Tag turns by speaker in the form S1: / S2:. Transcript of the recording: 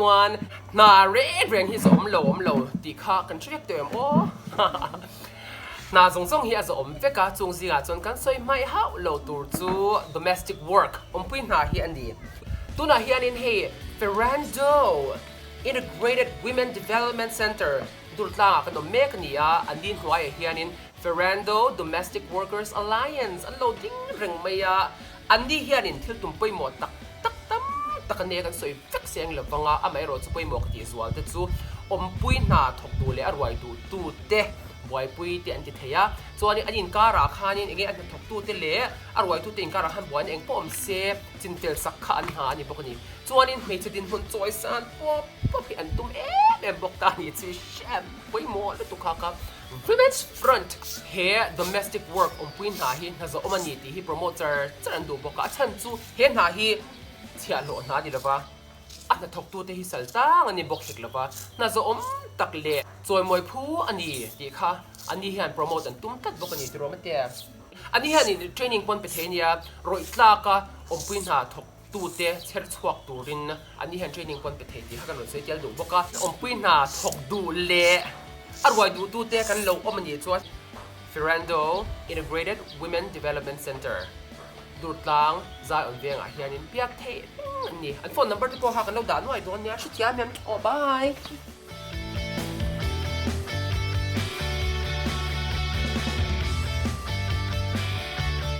S1: chuan hna reng reng hi zawh awm lo awm lo tih kha kan hre vek tawh em aw. Hna zawng zawng hi a zawh awm vek a, chung zingah chuan kan sawi hmaih hauh lo tur chu domestic work awmpui hna hi a ni. Tunah hianin hei Ferrando Integrated Women Development Centre Durtlangah kan awm mek a ni a, an ni hnuaiah hianin Ferrando Domestic Workers Alliance an lo ding reng mai a, an ni hianin thil tum pawimawh tak tak tam tak a nia kan sawi vek seng lo vang a, amaherawh chu pawimawh ka tih zual te chu awmpui hna thawk duh leh a ruai duh tu te buaipui te an ti thei a, chuanin an inkarah khanin enge a hnathawk tu te leh a ruai tu te inkarah khan buaina eng pawh awm se chinfel sak kha an hna a ni bawk a ni. Chuanin hmeichhe dinhmun chawisan pawp pawp hi an tum em em bawk ta a ni chu hrem pawimawh lutuk kha kha Women's Front he domestic work awmpui hna hi hna zawh awm a ni tih hi promote char char an duh bawk a, a chhan chu he hna hi chhiahhlawh hna a ni lova, a hnathawktute hi sal tang a ni bawk hek lova, hna zawh awm tak leh chawimawi phu a ni tih kha ani hian promote an tum tlat bawk a ni tiraw mate. Ani hianin training pawn pe thei a nia, rawih tlaka awmpui hna thawk tute chher chhuak turin an ni hian training pawn pe thei tih kha kan rawn sawi tel duh bawk a. Awmpui hna thawk duh leh a ruai duh tute kan lo awm a nih chuan Ferrando Integrated Women Development Centre Durtlang Zion vengah hianin biak theih reng an ni. An phone number te pawh kha kan lo dah nuai dawn nia, hrethiam em? Aw bye!